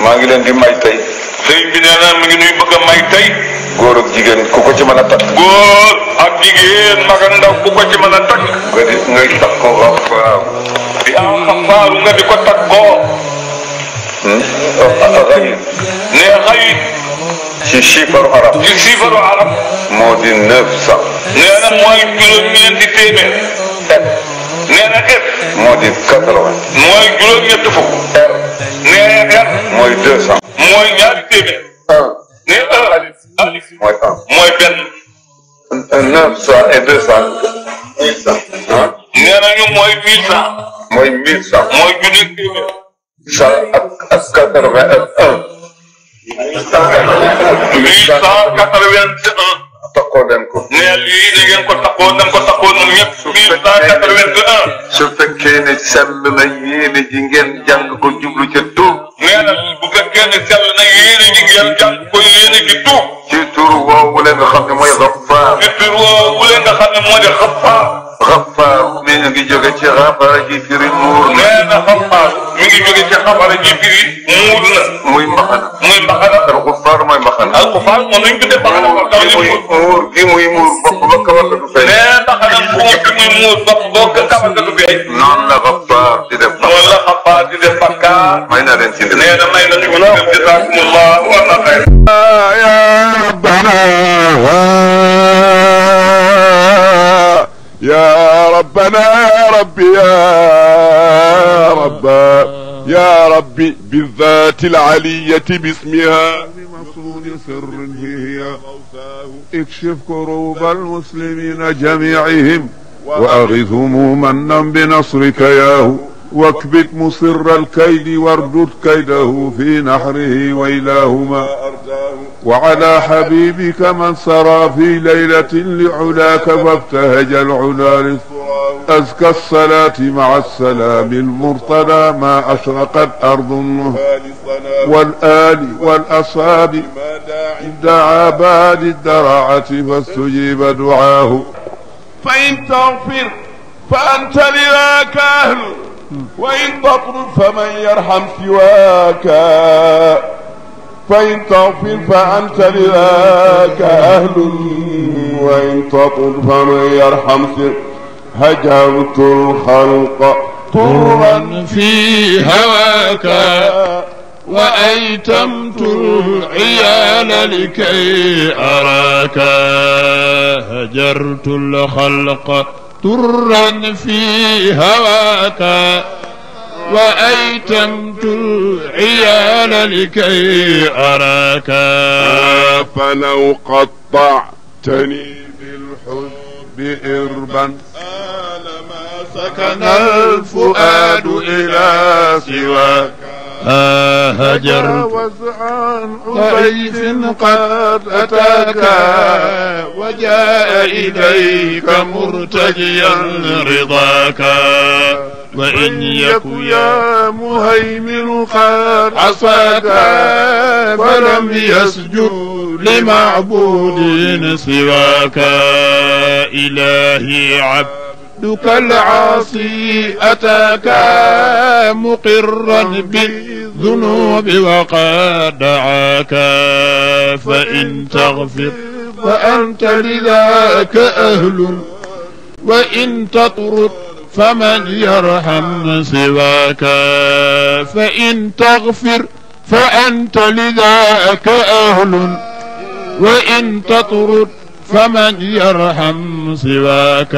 maa ngi leen di may tey. sëriñ bi nee na mi ngi nuy bëgg a may tey. góor ak jigéen ku ko ci mën a takk. góor ak jigéen mag ak ndaw ku ko ci mën a takk. ngay takk ko Gafaar. di am Gafaaru nga di ko takkoo. xayit. nee xayit. ci chiffre arab. ci chiffre arab. moo di 900. nee na mooy juróom-ñeenti téeméer. nee na F. moo di 80. mooy juróom-ñetti fukk. R. nee R. mooy 200. mooy ñaari téeméer. 1. nee alif. mooy 1. mooy benn. 900 et 200. 1100. ah. nee na ñu mooy 800. mooy 1100. mooy junni téeméer. 100 ak 81. 881. takkoo dem ko. nee lii da ngeen ko takkoo da nga ko takkoo ñun ñëpp. 881. su fekkee ne sell na yéene ji ngeen jàng ko jublu ca tuub. nee na bu fekkee ne sell na yéene ji ngeen jàng ko yéene ji tuub. ci tur woowu la nga xam ne mooy Gafaar. ci tur woowu la nga xam ne moo di Gafaar. Gafaar mi ngi jóge ci xafara ji firi muur na. nee na Gafaar mi ngi jóge ci xafara ji firi muur na. muy mbaxana. muy mbaxana. Gafaar mooy mbaxana. Gafaar moom lañ tuddee mbaxana. muur gi muy muur bopp ba kawar du feeñ. nee mbaxana muur gi muy muur bopp boo ko kawar du feeñ. noonu la Gafaar di def. noonu la Gafaar di def bakkaar. may naa leen ci nee na may nañu ko def jazakumullah wa xayr. ya rabbana يا ربنا يا ربي يا رب يا ربي بالذات العلية باسمها بمصون سر هي اكشف كروب المسلمين جميعهم وأغثهم منا بنصرك ياه واكبت مصر الكيد واردد كيده في نحره وإلهما وعلى حبيبك من سرى في ليلة لعلاك فابتهج العلا أزكى الصلاة مع السلام المرتضى ما أشرقت أرض والآل والأصحاب دعا باد الدرعة فاستجيب دعاه فإن تغفر فأنت لذاك أهل وإن تطرد فمن يرحم سواك فإن تغفر فأنت لذاك أهل وإن تطرد فمن يرحم سواك هجرت الخلق طرا في هواك وأيتمت العيال لكي أراك هجرت الخلق طرا في هواك وأيتمت العيال لكي أراك فلو قطعتني بالحب إربا ما سكن الفؤاد إلى سواك هجرت عن ضيف قد أتاك وجاء إليك مرتجيا رضاك وإن يك يا مهيمن قد عصاك فلم يسجد لمعبود سواك إلهي عبدك العاصي أتاك مقرا بالذنوب وقد دعاك فإن تغفر فأنت لذاك أهل وإن تطرد فمن يرحم سواك فإن تغفر فأنت لذاك أهل وإن تطرد فمن يرحم سواك